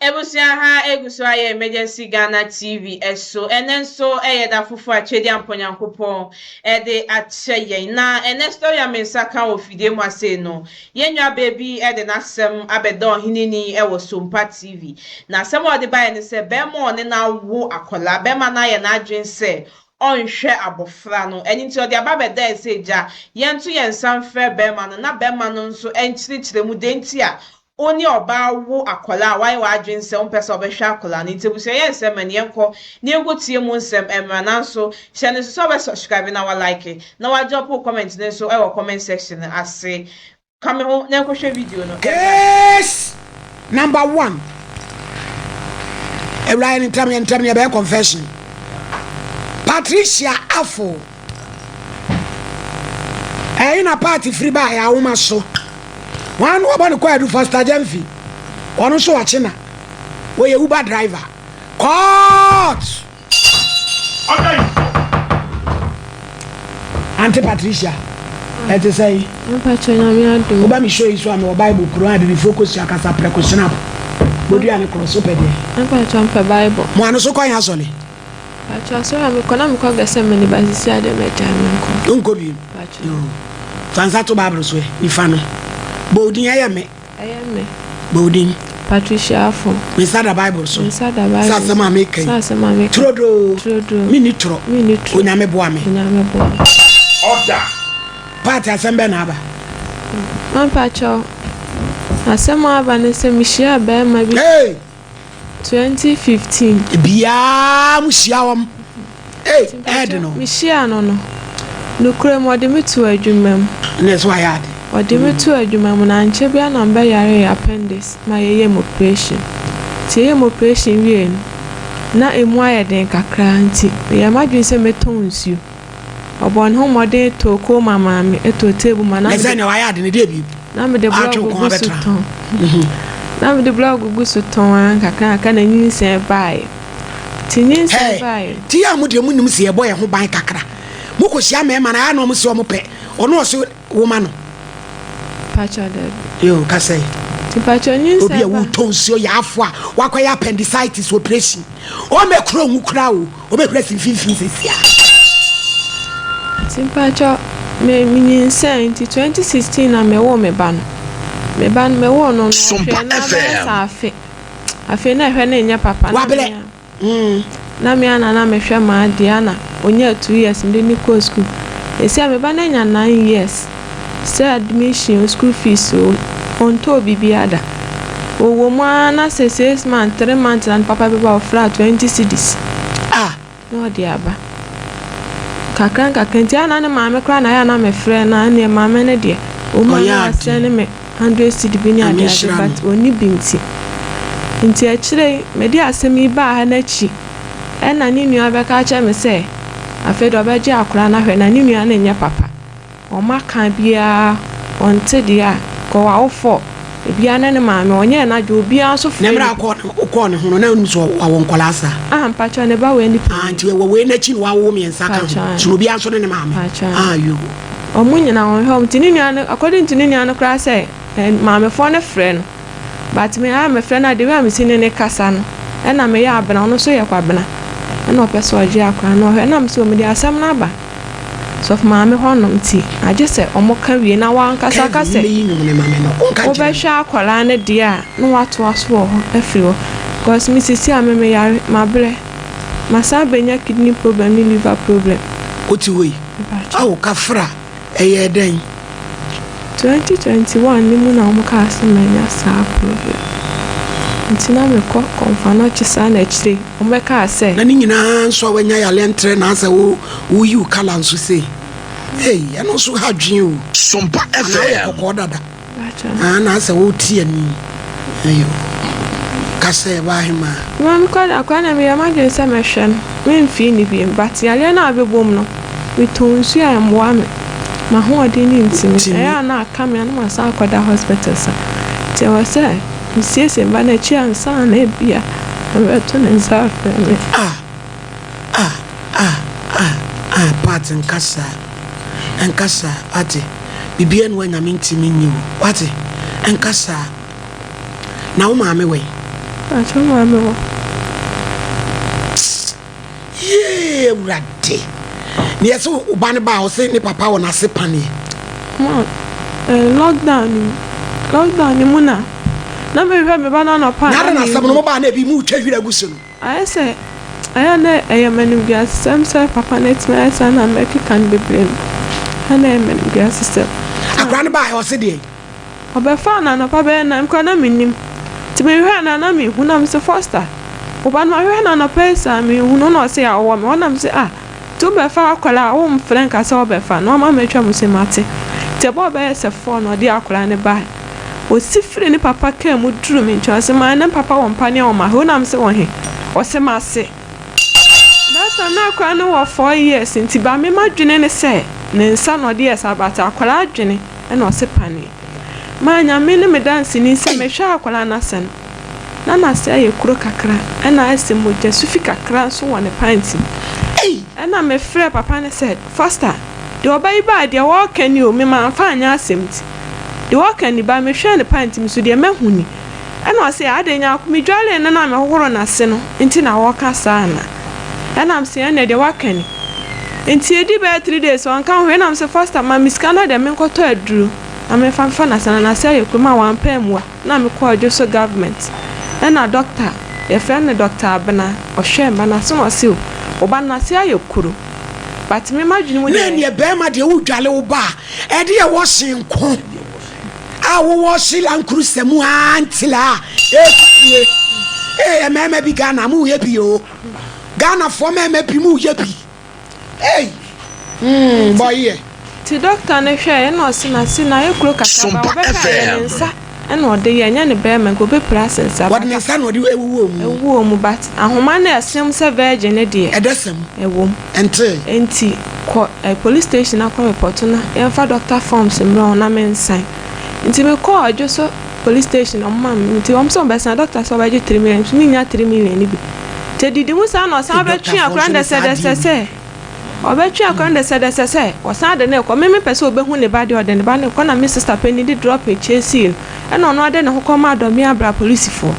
Abusua ha egu so ayɛ Emergency Ghana TV so. Ɛnɛ nso ɛyɛ da foforɔ a Twedeampɔ Nyankopɔn ɛde akyɛ yɛn. Na ɛnɛ story a me nsa ka wɔ fidie mu ase no, yɛn nua baa bi ɛde n'asɛm abɛda ɔheneni ɛwɔ Sompa TV. Na asɛm a ɔde baeɛ ne sɛ bɛrima a ɔne no awo akwadaa, bɛrima no ayɛ n'adwene sɛ ɔnhwɛ abɔfra no. Ɛno nti ɔde aba bɛda sɛ gya yɛnto yɛn nsa mfrɛ bɛrima no na bɛrima no nso nkyerɛkyerɛ mu deɛ nti a wo ne ɔbaa wo akwadaa a wayɛ w'adwene sɛ wompɛ sɛ ɔbɛhwɛ akwadaa no. Nti abusua, yɛn nsɛm ma ne yɛnkɔ ne yɛnkɔ tie mu nsɛm mmra. Nanso hyɛ no nso sɛ wobɛ subscribe na wa like na wa drop wo comment no nso ɛwɔ comment section ase. Ka me ho na nkɔhwɛ video no. Case number one. Ewura yɛn ntɛm, yɛn ntɛm, yɛ bɛyɛ confession. Patricia Afo. Ɛyi na party firi ba yɛ awoma so. Wɔn ano wɔbɔ ne kɔ adu Foster Gyamfi. Ɔno nso wakye na. Wɔyɛ Uber driver. Court. Auntie Patricia. Ɛte sɛ yi. Mpakyɛ, Nyame adom. Woba mi show yi so a, mewɔ Bible kuro a abibifoɔ kɔsua kasa prɛko snap. Bodua ne korɔ so pɛ deɛ. Mpakyɛ, mpɛ Bible. Mo ano so kwan asɔle. Mpakyɛ, asɔre a mekɔ na mekɔ Gethsemane ba, sisi ade mɛgyae, menkɔ. Nkɔ bi. Mpakyɛ. Fa nsa to Bible so ɛ, nifa no. Bɔ odin, ɛyɛ me. Ɛyɛ me. Bɔ odin. Patricia Afo. Me nsa da Bible so. Me nsa da Bible. Sɛ asɛm a meka yi. Sɛ asɛm a meka. Turodoo. Turodoo. Menni torɔ. Menni torɔ. Onyame boa me. Onyame boa me. Order. Paati, asɛm bɛn na aba? Mpakyɛ, asɛm a aba ne sɛ mehyia bɛrima bi Hey! 2015. Biaa mo hyia wɔm. Hey, ɛɛde no. Mehyia no, nokorɛ mu ɔde me to adwuma mu. Ne so ayɛ ade. Ɔde me to adwuma mu na nkyɛ bia na mbɛyare appendix ma yɛyɛ mu operation. Nti yɛyɛ mu operation wie no, na emu ayɛ den kakra, nti meyɛ m'adwene sɛ mɛtɔn nsuo. Ɔbɔ ne ho mmɔden tɔɔ kɔn maame, ɛtɔɔ table ma na Na sɛ nea wayɛ ade no deɛ bi. Na mede Atwe block wo kɔn gu so abɛtena. tɔn. Na mede block gu so tɔn ara nkakra nkakra na nyinsɛn baeɛ. Nti nyinsɛn Hey, baeɛ. ti a mo deɛ mo nim sɛ yɛbɔ yɛn ho ban kakra. Mo kɔ hyia mmarima na ayɛ na ɔmo sɛ ɔmo pɛ. Ɔno ɔso woma no. Pakyɛ, dabi. Yo, kasa yi. Nti pakyɛ, Obi a nyinsɛn ba. wotɔ nsuo yɛ afo a wakɔyɛ appendicitis operation. Ɔmɛ kuro nwu kura o. Ɔbɛhura si mfimfini sɛsia. Nti mpakyɛ, me menyinsɛn, nti 2016 na mewoo me ba no. Me ba no, mewoo no, Sompa ɔhwɛ na bɛyɛ FM. sɛ afe. Afei na ɛhwɛ no nyɛ papa. Na Wabrɛ. Na me ana na mehwɛ m'adeɛ ana onyaa 2 years mede ne kɔɔ school. Esi a me ba no anya 9 years sɛ admission o, school fees o, ɔntɔɔ biribiara da. Ɔwɔ mu ara na sɛ 6 months, 3 months na ne papa bɛba, ɔfra 20 cedis Ah, na ɔde aba kakra nkakra. Nti ana ne maame koraa na ayɛ a na mefrɛ na ɛneɛ maame no deɛ ɔmu a Ɔyɛ na ade. wasɛne me 100 cedi bi ne Nyame ade ade nhyira but ɔnni bi. Nti akyire yi mede asɛm yi baa ha n'akyi ɛna ne nua bɛka kyerɛ me sɛ afei de ɔbɛgye akwaraa no ahwɛ na ne nua no nyɛ papa. Ɔma ka biara ɔnte deɛ a kɔwɔ awofo ebiara ne ne maame ɔnyɛɛ n'adwe, obiara nso Na frɛ mmerɛ no. a wokɔɔ ne ho no, na wonim sɛ wawɔ nkɔlaa saa? Ah, mpakyɛ, ne ba wɔ ani. Ah, nti wɔ wei n'akyi na wawo mmiɛnsa ka ho. Pakyɛ. So obiara nso ne ne maame? Pakyɛ. Ah, yo. Ɔmo nyinaa wɔn hwɛ ɔmo. Nti ne nua no, according to ne nua no koraa sɛ ɛ maamefoɔ no frɛ no, but me a mefrɛ no a, the way a mesi ne ne kasa no, ɛna meyɛ abena, ɔno nso yɛ kwabena, ɛna ɔpɛ sɛ ɔgye akwaraa no ɔhwɛ. Ɛna mesɛ ɔmede asɛm no aba sɔfo maame hɔnom, nti agye sɛ ɔmo ka wie na wankasa ka sɛ Kevin, meyi nnwom ne maame no. Wonka nkyerɛ no. Wobɛhwɛ akwaraa no deɛ a na watoa so wɔ hɔ afiri hɔ, because me sisi a me meyare, mabrɛ, masan bɛnya kidney problem ne liver problem. Wote hɔ yi. Mpakyɛ. Awo kafra, ɛyɛ dɛn? 2021 ne mu na wɔn kaa sɛ manya saa problem, nti na mekɔ Kɔmfo Anɔkye saa na akyire wɔn bɛkaa sɛ Na ne nyinaa nso a wanya yale ntrɛ na asɛ wo woyi wo kala nso sei. Ei, ɛno nso ha dwen o. Sompa Anaa woyɛ FM. kɔkɔɔ dada? Mpakyɛ. Ah, na asɛ wote ani. Ayo. Kasa ɛ, baahema. Ma mekɔ akwaraa na meyɛ m'adwene sɛ mɛhwɛ no, memfii ne bio, but yareɛ no a abɛbɔ mu no, metɔn nsuo a ɛmmoa me, m'ahoɔden no ntimi. Timi. Ɛyɛ a na aka me a na masan akɔda hospital sa, nti ɛwɔ sɛ mesiesie mba no akyi ansa na ebia mebɛto ne nsa afrɛ me. Ah, ah, ah, ah, ah, Pat, nkasa. Nkasa, wate. Biribiara ni wa Nyame ntimi nyi wo. Wate. Nkasa. Na wo maame wɛn? Pakyɛ maame wɔ. Yee awurade. Ne yɛsɛ wo ba no ba a ɔse ne papa wɔ n'ase paneɛ. Ma eh, lockdown ni mu. Lockdown ni mu na na mehwɛ me ba no anɔpa a na na na asɛm no mehu. mo baa na ebi mu twa hwira gu so no. Ayɛ sɛ ɛyɛ a na ɛyɛ m'animguasesɛm sɛ papa no atumi ayɛ saa na mɛkeka no bebree no. Ɛyɛ a na ɛyɛ m'animguasesɛm. Akwadaa no baeɛ ɔse deɛn? Ɔbɛfaa no anɔpa bɛyɛ nan koraa na mennim. Nti mehwehwɛɛ no a na menhu na mese Foster, wo ba no mahwehwɛ no anɔpa yi saa menhu no na ɔse a ɔwɔ me hɔ na mese ah nti wobɛfa akwadaa a womfrɛ nka sɛ wobɛfa no wama matwa mu se mate. Nti ɛbɔɔ bɛyɛ sɛ four na ɔde akwadaa no baeɛ. Ɔsi firii ne papa kaa mu duruu me nkyɛn ɔse maa ne papa wɔ mpaneɛ wɔ m'ahe na mese wɔ he? Ɔse m'ase. That time na akwadaa no wɔ 4 years nti ba me madwene ne sɛ ne nsa na ɔde yɛ saa but akwadaa adwene ɛna ɔse paneɛ. Maa Nyame ne me danseni sɛ mehwɛ akwadaa no ase no na n'ase ayɛ kuro kakra ɛna ayɛ sɛ mogya sufi kakra nso wɔ ne pant mu. Ɛna mefrɛɛ papa no sɛ Foster deɛ ɔba yi baa deɛ wɔreka ni o me mamfa anyɛ asɛm nti deɛ wɔreka ni ba mehwɛɛ ne pant mu so deɛ mahu ni. Ɛna ɔse adɛn Nyarko medwaree no na mehohoro n'ase no nti na wɔreka saa ana? Ɛna mese ɛneɛ deɛ waka ni. Nti ɛdi bɛyɛ 3 days ɔnka ho hwee ɛna mese Foster ma me sika na deɛ menkɔtɔ aduro na memfa mfa n'ase na n'ase ayɛ kuro ma wampɛ ammua na mekɔɔ Adwoso government ɛna doctor yɛfrɛ no Doctor Abena ɔhwɛɛ mba n'ase na ɔse o wo ba no n'ase ayɛ kuro but me m'adwene mu Na deɛ ɛneɛ bɛɛma deɛ wo dwale wo ba a ɛde yɛ wɔhye nko a wo wɔhye lankurusa mu aa ntila a ɛfifie ee mɛɛma bi Ghana mo yɛ bi oo Ghana foɔ mɛɛma bi mo yɛ bi ei mm bɔ yɛ. Nti doctor no hwɛɛ ɛna ɔse n'ase no ayɛ kuro kakra ba Sompa wɔbɛhwɛ a ɛyɛ ne FM. nsa ɛna ɔde yɛ ɛnyɛ ne bɛɛma nka ɔbɛpira ase nsa Wɔde but ne nsa na ɔde ɛwuwɔ mu. ɛwuwɔ mu but ahoma no a ɛsem sɛ virgin no deɛ Ɛdɛ sɛm. ɛwɔ mu. Ɛntee. Nti kɔ eh, police station na kɔ report na yɛmfa doctor forms mbrɛ wo na mensan. Nti mekɔɔ Adwoso police station ɔmo ma me nti ɔmo sɛ ɔmo bɛsan doctor sɛ ɔbɛgye 3 million nso mennya 3 million no bi. Nti edidi mu saa na ɔsan bɛtwe Doctorfoɔ akora nso no ne saa dɛsɛdɛsɛ adeɛ sɛ ɔbɛtwe akora no dɛsɛdɛsɛ sɛ ɔsan de no rekɔ. Me mepɛ sɛ obehu ne ba deɛ ɔde ne ba no rekɔ na me sister panin de drop kyesii no ɛna ɔno ade ne ho kɔmaa Dɔme Abra polisifoɔ.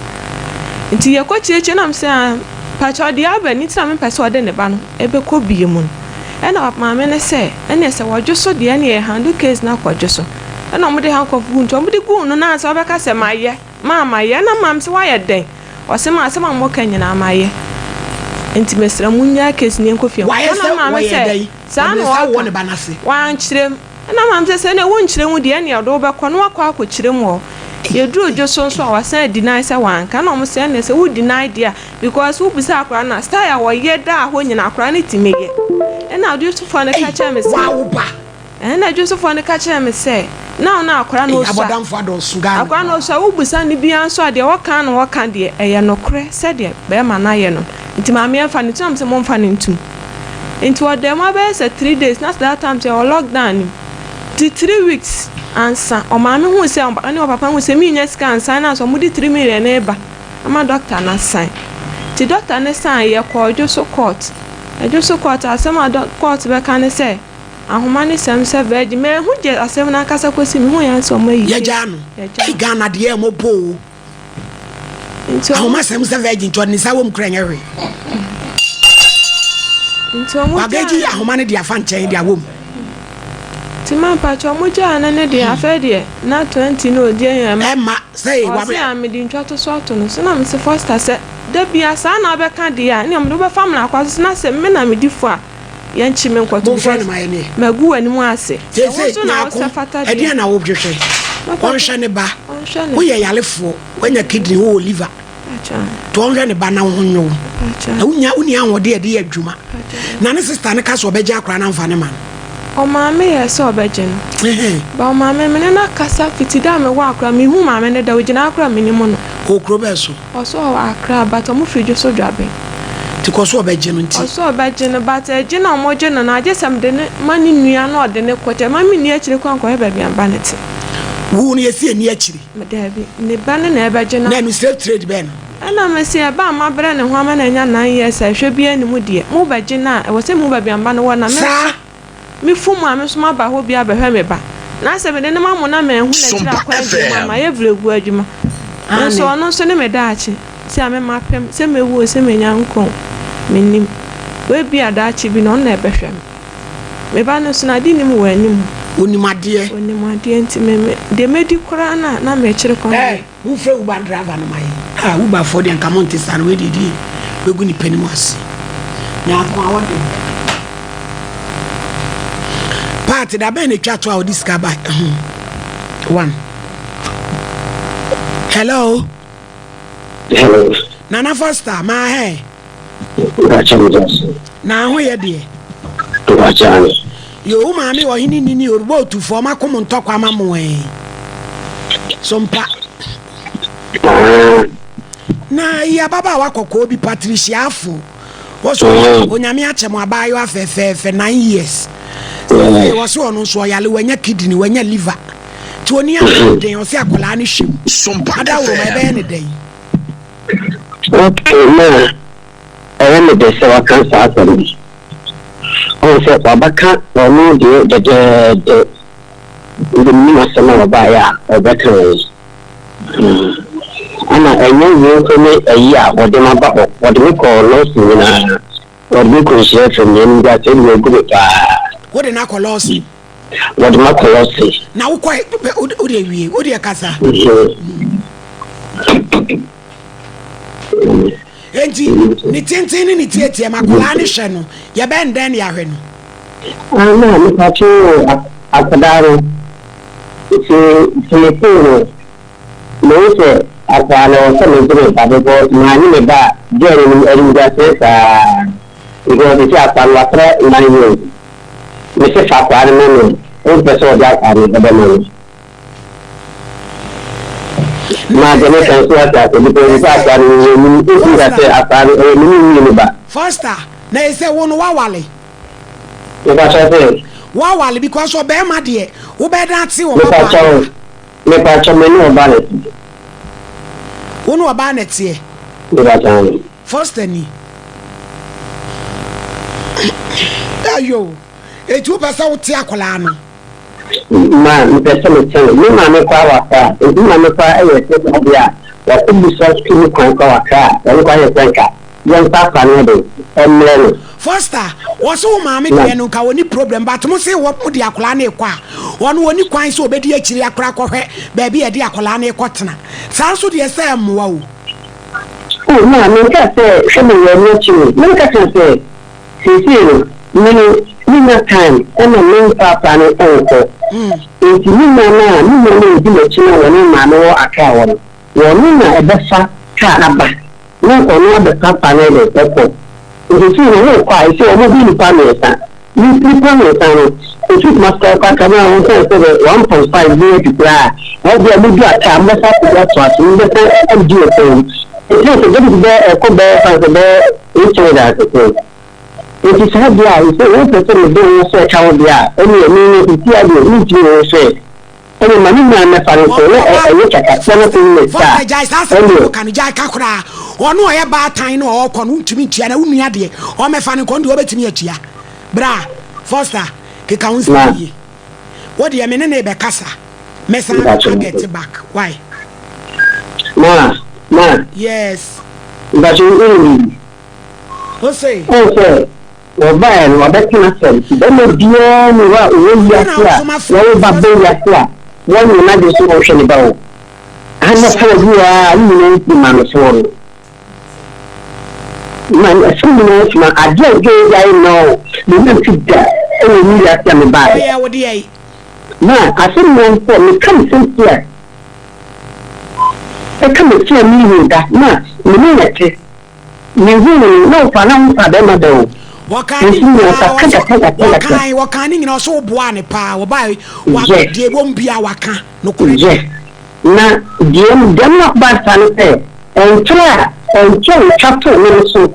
Nti yɛkɔ kyerɛkyerɛ na mesɛ ah pakyɛ ɔde aba ni nti na mepɛ sɛ ɔde ne ba no ɛbɛkɔ bie mu no. Ɛna maame no sɛ ɛneɛ sɛ wɔdwo so deɛ ɛneɛ yɛ handle case no akɔdwo so. Ɛna ɔmo de handcuff gu nti ɔmo de guu no na ansa ɔbɛka sɛ mayɛ maa mayɛ ɛna maame sɛ wayɛ dɛn ɔsɛ maa asɛm a moka nyinaa mayɛ nti mesrɛ mo nnyae case no yɛnkɔ fie. Wayɛ Ɛna sɛ maame wɔyɛ sɛ dɛn? saa Wɔde na ne nsa wɔ ɔka ne ba n'ase. wankyerɛ mu ɛna maame sɛ sɛ ɛneɛ wonkyerɛ mu deɛ ɛneɛ ɔde wobɛkɔ na wakɔ akɔkyerɛ mu hɔ. Yɛduru dwo so nso a wasan deny sɛ wanka na ɔmo sɛ ɛneɛ sɛ wo deny deɛ a because wobisa akwadaa no a style a wɔyɛ daa hɔ nyinaa akwadaa no tumi yɛ. Ɛna adwosofoɔ no ka kyerɛ me sɛ Waa wo ba. Ɛna adwosofoɔ no ka kyerɛ me sɛ na ɔno akwadaa no Ei, osua abɔdamfo adɔɔso Ghana. akwadaa no osua wobisa no biara nso a deɛ wɔka no wɔka deɛ ɛyɛ nokorɛ sɛdeɛ bɛrima no ayɛ no nti maame yɛmfa no ntum na mesɛ momfa no ntum nti ɔda mu abɛyɛ sɛ 3 days na that time sɛ ɛwɔ lockdown nim nti 3 weeks ansa ɔmaame hu sɛ ɔne ɔpapa hu sɛ menya sika ansa na nso ɔmode 3 million no ba ama doctor no asan nti doctor no san yɛkɔ Adwoso court. Adwoso court asɛm a court bɛka ne sɛ ahoma ne sɛm sɛ virgin mahu gye asɛm no ankasa kɔsi mehu yɛn sɛ ɔmo ayi Yɛgyaa no. Yɛgyaa Ei, Ghana deɛ ɛmɔbɔ o. Nti ɔmo Ahoma sɛm sɛ virgin nti ɔde ne nsa wɔ mu kura nyɛ hwee. Nti ɔmo Wagagyi gyaa ahoma no de afa nkyɛn de awɔ mu. Nti ma mpakyɛ ɔmo gyaa no ne deɛ afei deɛ na 20 na odi ɛyɛ ma Ɛma sɛ ɔse wabe. a mede ntwa to so ato no so na mese Foster sɛ da bia saa na wobɛka deɛ a ɛne ɔmo de wobɛfa mmara kwa so na sɛ me na medi fo a yɛnkye me nkɔto Momfrɛ because no ma yɛneɛ. magu w'anim ase. Sɛ wo Seesei nso na Nyarko, wosɛ fata deɛ ɛdeɛn na wohwehwɛ? Mɛpa Ɔnhwɛ ne ba. Ɔnhwɛ ne Woyɛ yarefoɔ, woanya kidney, wowɔ liver. Pakyɛ. Nti ɔnhwɛ ne ba na wo ho nyɛ wo. Pakyɛ. Na wonya wonni ahoɔden a ɛde yɛ adwuma. Pakyɛ. Na ne sister no ka sɛ ɔbɛgye akwadaa no amfa ne ma no. Ɔmaame yɛ sɛ ɔbɛgye no. Ɛhɛn. Ba ɔmaame me ne no akasa fiti da a mewɔ akora mehu maame no da ogyina akora menim no. Ɔwɔ kuro bɛɛ so? Ɔso ɔwɔ Accra but ɔmo firi Dwoso Dwaben. Nti kɔ so ɔbɛgye no nti. Ɔso ɔbɛgye no but ɛgye na ɔmo gye no no agye sɛ mede no ma ne nua na ɔde no kɔ kyɛ ma menni akyire kɔ ankɔhwɛ baabi a me ba no te. Wo no yɛsi ɛnni akyire. Daabi, ne ba no na ɛbɛgye no. Na ɛno slave trade bɛn no? Ɛna mese ɛba a mabrɛ ne ho ama no anya 9 years a ɛhwɛ biara nni mu deɛ, mobɛgye no a ɛwɔ sɛ mehu baabi a me ba no wɔ na me nso Saa. mefu mu a me nso maba hɔ bi abɛhwɛ me ba. Na sɛ mede no ma mo na manhu n'akyiri Sompa akwan bio mu a FM. mayɛ berɛguo adwuma. Nso Aane. ɔno nso ne me daakye. Sɛ a me mapem sɛ mɛwu o sɛ mɛnya nkwa o mennim. Ebia daakye bi no ɔno na ɛbɛhwɛ me. Me ba no nso no ade nnim wɔ anim. Ɔnim adeɛ. Ɔnim adeɛ nti me me deɛ mɛdi koraa no a na mekyere kwan Hey, deɛ. Monfrɛ Uber driver no ma yɛn. Ah Uber foɔ deɛ nka monte saa no wei deɛ deɛ bɛgu nipa anim ase. Nyaako a wɔde wo. Part da bɛn na etwa to a wɔde sika ba ho. One. Hello. Hello. Nana Foster, maa hɛ. Mpakyɛ me da so. Na ho yɛ deɛ. Mpakyɛ ane. Yo, wo maame ɔhene nini orubɔ otufoɔ ɔma ko mo ntɔkwa ama mo ɛn. So mpa. Ah. Na yi ababaawa kɔkɔɔ bi Patricia Afo. Wɔso onyame akyɛ mo abaayewa fɛfɛɛfɛ 9 years. Sɛ wɔso ɔno nso ɔyale wanya kidney wanya liver. Nti ɔni ahoɔden ɔse akwadaa no hwɛ mu. Adaworo ma ɛbɛyɛ ne dɛn? Okay ma ɛyɛ me dɛ sɛ waka saa asɛm yi. Ɔhu sɛ wabɛka ɔno deɛ dɛdɛɛdɛ. Nti menim asɛm a ɔbaeɛ a ɔbɛkaeɛ. Ɛna ɛnyɛ wei nko ne ayi a wɔde me aba hɔ. Wɔde me kɔɔ Lawson nyinaa. Wɔde me kɔɔ Nhyira FM nyinaa. Animguaseɛ deɛ agu me paa. Wode no akɔ Lawson? Wɔde me akɔ Lawson. Na wokɔe, wode awie, wodeɛ kasa. Enti ne tenten ne ne tiatia mu akwadaa no hwɛ no, yɛbɛn dɛn na yɛahwɛ no? Ana mepatwo akwadaa no nti seesei no mehu sɛ akwadaa no ɛwɔ sɛ megye me ba because maanye me ba a girl no nim animguaseɛ saa because seesei akwadaa no watra 9 years mese fa akwadaa no ma me a ɔmpɛ sɛ ɔde akwadaa no ɛbɛma me. Ma deɛ meka nso ate ase because sɛ akwadaa no yɛ nim nti ka sɛ akwadaa no ɛyɛ me ne nwie ne ba. Foster, na ɛsɛ wo no woawale? Mepakyɛw sɛ. Woawale because ɔbɛrima deɛ wobɛdan ate wɔ Mepakyɛw, mepakyɛw me ne ɔbaa na ɛteɛ. Wo ne ɔbaa na ɛteɛ? Mepakyɛw. Foster ni. Ayo, eti wopɛ sɛ wote akwadaa no? Ma mepɛ sɛ mete no. Me maame koraa wɔ Accra, nti me maame koraa yɛ sɛ adeɛ a wakɔbisa sukuu kwan koraa wɔ Accra a, ɔno koraa yɛ sɛ nka yɛmfa akwadaa no nyɛ dɛn, ɛmmrɛ no. Foster, wɔse wo maame deɛ no nka ɔnni problem but mo se wɔ mode akwadaa no rekɔ a, ɔno ɔnni kwan sɛ ɔbɛdi akyire akora akɔhwɛ baabi a yɛde akwadaa no rekɔtena. Saa nso deɛ sɛ ɛmmoa o. Oh, ma menkaa sɛ hwɛ me wɔ ɛno akyi no, na meka kyerɛ no sɛ Seesei no, me no, minnya time na memfa akora no nkɔ. Enti me nua no a me nua no a odi m'akyi no a wɔne me maame wɔ Accra hɔ no, wɔno na ɛbɛfa car aba na ɔno abɛfa akora no de kɔ. Nti seesei no wɔkɔ a, seesei wɔn bɛyɛ nnipa mmiɛnsa. Nnipa mmiɛnsa no, ɛfiri Kumasi kɔ Accra no a wɔn sɛ sɛ 1.5 bi adu koraa a, ɛhɔ deɛ modu Accra a, mobɛsan akɔdi atoa so, mobɛsan adi wɔ kwan mu. Ɛkyerɛ sɛ dɛbi bɛyɛ ɛkɔ bɛyɛ fa sɛ bɛyɛ 800 asese. Nti saa deɛ a, sɛ wopɛ sɛ mede wo sɛ ka wo deɛ a, ɛneɛ me no sisi adeɛ mentumi wo sɛ ɛne ma me nua mmɛfa no so na ɛyɛ kyakya no so ne saa Foster gyae saa asɛm no woka no gyae ka koraa. Ɔno ɔyɛ baatan no a ɔkɔ no wontumi ntua na wo nua deɛ ɔmmɛfa no nkɔ no deɛ ɔbɛtumi atua. Bra Foster keka wo nsɛm yie. Wo deɛ me ne no rebɛkasa. Mɛsan a get back. Why? Ma, ma. Yes. Mpakyɛ wo nim biribi? Wo se? Ɔn sɛ wɔbaeɛ no wɔabɛka n'asɛm. Bɛrima biara nni hɔ a ɔwɔ wiase a wɔwo ba ba wiase a wɔnyɛ n'adwene sɛ ɔnhwɛ ne ba o. Anɔpa bi wɔ hɔ a ne nyinaa firi maamefoɔ no. Ma ɛsɛm nyinaa firi ma adeɛ a ɔdwe yɛ ayɛ nnɛ o. Me werɛ mfi da ɛwɔ me wiase a mebaeɛ. Ɔyɛ wo deɛ yi. Ma asɛm nyinaa ne sɛ meka me sɛm si a ɛka me si a menhuu da na me ne no te. Mehuu no na ɔfa na ɔmfa bɛrima da o. Wɔkaa ne Nti nyinaa ɔfa ɔse kaka kaka kaka. wɔkaa wɔkaa ne nyinaa ɔse woboaa ne paa wɔbaa wa Yes. deɛ ɛwɔ mu biara waka nokorɛ Yes. Na deɛ dɛm na ɔbaa saa ne sɛ ɛnkyerɛ a ɛnkyɛ a ɔtwa too me no so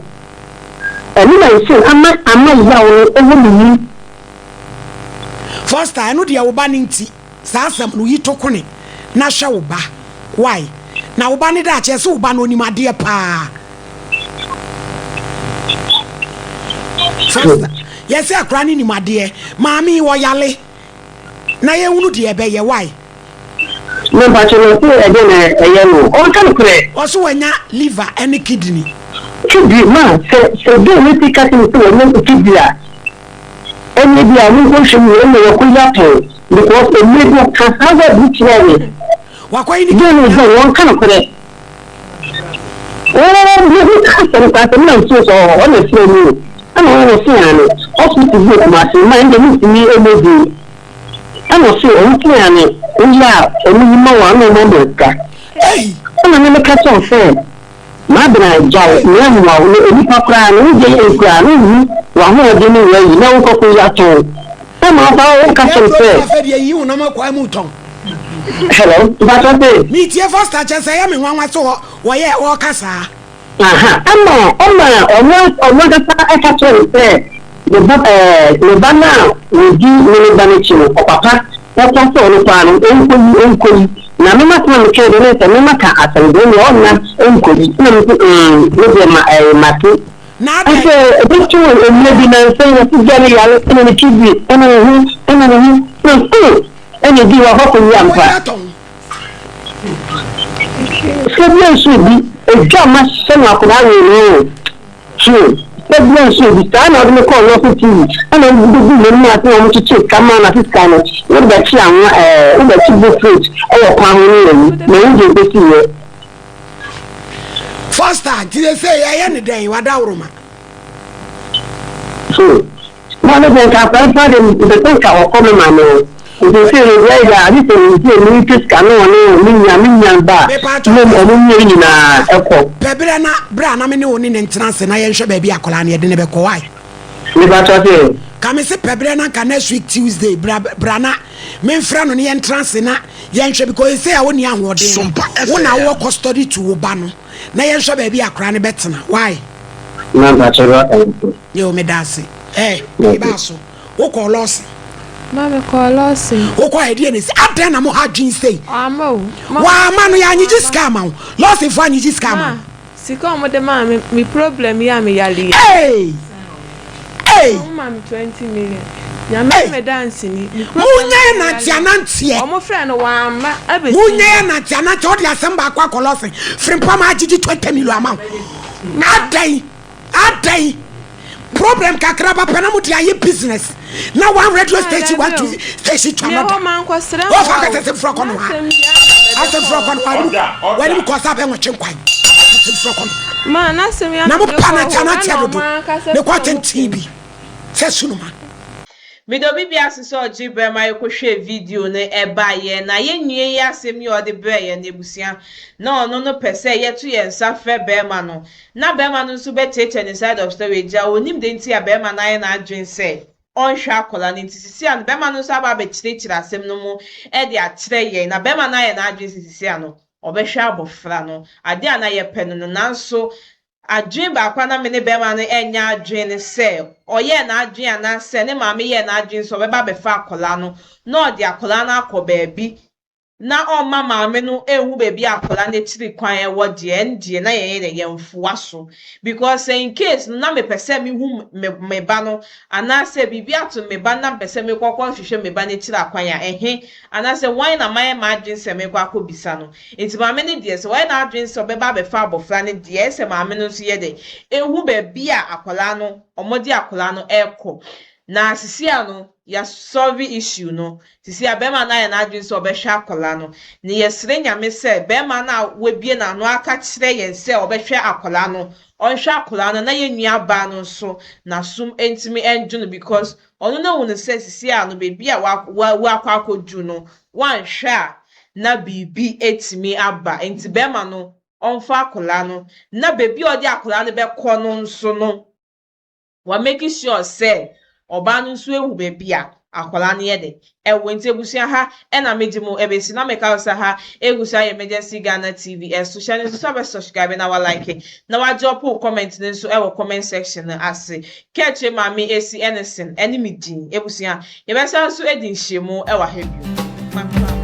ɛno na nso ama ama yaw no ɛwɔ me mu. Foster ɛno deɛ wo ba no nti saa asɛm no yi to kone na hwɛ wo ba why na wo ba no daakye ɛse wo ba no onim adeɛ paa Foster yɛse akora no nim adeɛ maame yi ɔyale na yɛhunu deɛ ɛbɛyɛ why. Me mpakyɛ no ɔse ɛdeɛn na ɛyɛ no ɔnka nokorɛ. Ɔse wanya liver ɛne kidney. Kidney ma sɛ sɛ girl no ti ka kyerɛ me sɛ wanya kidney a ɛneɛ bi a menkɔ nhwɛ mu ɛneɛ wakɔ yi atɔn because ɛmmerɛ bi ɔka saa word no kyerɛɛ me. Wakɔ yi ne Girl no kidney sɛ wɔnka nokorɛ. Oo me ho ka asɛm koraa sɛ me na nsuo sɔ hɔ ɔna frɛ me o ɛna ɔno ɔse aane hospital bi wɔ Kumasi ma ɛndeɛ mentumi mmɔ din. Ɛna ɔse ɔmo tea ne woyɛ a ɔmo yi ma wo a na ɔmo ama wo sika. Ei! Ɛna me meka kyerɛ wo sɛ Mabena gyaw me mmoa wo na onipa koraa no wo deɛ yɛ koraa no nhu w'ahoɔden ne w'ayi na wo kɔ kɔ yi atɔn. Na ma ɔba wo ka Yɛ kyerɛ me kuro sɛ. mu afɛ deɛ yi wo nɔma kwan mu tɔn. Hello, mpakyɛw se. Metie Foster kyɛ sɛ ɛyɛ me nwanwa sɛ wɔyɛ wɔka saa. Aha, ɛna ɛna ɔno ɔno ankasa ɛka kyerɛɛ no sɛ ne ba ɛɛ ne ba no a ɔdi ne ne ba no akyi no, ɔpapa ɛka sɛ ɔno koraa no ɔnkɔyi ɔnkɔyi, na me m'asɛm a mekae deɛ ne sɛ me maka asɛm deɛ ɛnneɛ ɔnna ɔnkɔyi, ɛna me nso mm me deɛ ma ɛɛ mate. Na adɛn? Afei ɛbɛto mmerɛ bi nansa yi ɔse gya no yare ɛna ne kidney ɛna ne ho ɛna ne ho na ɔse oh ɛna ɛdi hɔ akɔ akɔyi ampa. Ɔkɔyi atɔn. Sɛ bia nso bi edwa ma hyɛ no akwadaa wei no o hmm sɛ bia nso bi saa na ɔde me kɔɔ nurse TV ɛna ɔde bɛgu m'anim ase na wɔn kyekyere sika maa no ase sika no wode bɛkye anwa ɛɛ wode bɛkye bofrot ɛwɔ kwan ho ne ayi na ɛho deɛ ɛbɛsi yɛ. Foster nti sɛ yɛyɛ ne dɛn wadaworoma. Hmm. Na ɔno deɛ nka akwadaa paa deɛ mepɛ sɛ nka ɔkɔ me maame hɔ. Nti seesei no deɛ ayɛ a agye sɛ nti meretwa sika na ɔne me nua me nua ba a mmom ɔmo mmienu nyinaa ɛkɔ. Pɛ berɛ na bra na me ne wo ne no ntena ase na yɛnhwɛ baabi a akwadaa no yɛde no bɛkɔ why? Mepakyɛw sɛ? Ka me se pɛ berɛ na nka next week Tuesday bra bra na memfrɛ no ne yɛntena ase na yɛnhwɛ because seesei a wonni ahoɔden no wo na wowɔ custody to wo ba no na yɛnhwɛ baabi a akwadaa no bɛtena why? Na mpakyɛw bra ka me se. Yoo meda ase. Eh, me ba so. Wo kɔɔ lɔɔse. Ma me kɔɔ lɔɔse. Wo kɔɔ ɛdeɛ na esi. Adɛn na mo ha adwene sei? Wama o. Wama no yɛ anyigye sika ama wo. Lɔɔse fo anyigye sika ama wo. Ma, sika ɔmo de maa me, me problem yi a me yare yi. Hey! Hey! Ɔmo ma me 20 million. Nyame ne me danseni. Me problem Mo nyɛ yi a me yare nante yi. ananteɛ. Ɔmo frɛ no wamma abesi Mo nyɛ nnɛ. nante ananteɛ. Ɔde asɛm baako akɔ lɔɔse. Frimpam agyegye 20 million ama wo. Adɛn? Adɛn? Problem kakraba pɛ na mo de ayɛ business na one radio station one TV station to another. Wɔfa kɛtɛ se mfrɛ kɔ no ha. Ase mfrɛ kɔ no ha. W'anim kɔ sɛ abɛ nwɔtwe nkwan. Ase mfrɛ kɔ no. Na mo pa na tia na tia dodo. Ne kɔ tenten bi sɛ sunuma. Meda obi biara ase sɛ ɔgye berɛ ma yɛkɔhwɛɛ video no ɛbaeɛ na yɛn nua yi asɛm yi a ɔde brɛɛ yɛn no abusua na ɔno no pɛ sɛ yɛto yɛn nsa frɛ barima no na barima no nso bɛtiatia ne side of story agya ɔnim deɛ nti a barima no ayɛ n'adwene sɛ ɔnhwɛ akwadaa no nti sisi ano barima no nso aba abɛkyerɛkyerɛ asɛm no mu de akyerɛ yɛn na barima no ayɛ n'adwene sɛ sisi ano ɔbɛhwɛ abɔfra no adeɛ a na yɛpɛ no no nanso adwene baako a na me ne barima no nyɛ adwene ne sɛ ɔyɛɛ n'adwene anaasɛ ne maame yɛɛ n'adwene sɛ ɔbɛba abɛfa akwadaa no na ɔde akwadaa no akɔ baabi na ɔmma maame no nhu baabi a akwadaa no akyiri kwan wɔ deɛ, ɛno deɛ na yɛyɛ dɛ yɛmfoa so. Because sɛ in case no na mepɛ sɛ mehu me me ba no anaasɛ biribi ato me ba no na mepɛ sɛ mekɔ kɔhwehwɛ me ba no akyiri akwan a, ɛhe anaasɛ wan na mayɛ m'adwene sɛ mekɔ akɔbisa no. Nti maame no deɛ sɛ wayɛ n'adwene sɛ ɔbɛba abɛfa abɔfra no deɛ, ɛyɛ sɛ maame no nso yɛ dɛ ɛhu baabi a akwadaa no wɔde akwadaa no rekɔ. Na sisi ano yɛasɔlve issue no. Sisi a bɛrima no ayɛ n'adwene sɛ ɔbɛhwɛ akwadaa no. Na yɛsrɛ Nyame sɛ bɛrima no a wabue n'ano aka kyerɛ yɛn sɛ ɔbɛhwɛ akwadaa no, ɔnhwɛ akwadaa no na yɛn nua baa no nso n'asom ntumi ndwo no because ɔno no ahu no sɛ sisi a no baabi a wakɔ akɔduru no, wanhwɛ a na biribi atumi aba. Nti bɛrima no ɔmfa akwadaa no na baabi a ɔde akwadaa no bɛkɔ no nso no, wa make sure sɛ ɔbaa no nso ehu baabi a akwadaa no yɛ de ɛwɔ. Nti abusua, ha ɛna megye mo ɛbɛsi na meka sɛ ha egu so ayɛ Emergency Ghana TV ɛso. Hyɛ no nso so abɛ subscribe na wa like na wa drop wo comment no nso ɛwɔ comment section no ase. Kɛkyerɛ Maame Esi Ɛnison ɛne me din. Abusua, yɛbɛsan nso adi nhyiamu ɛwɔ ha bio. Makra.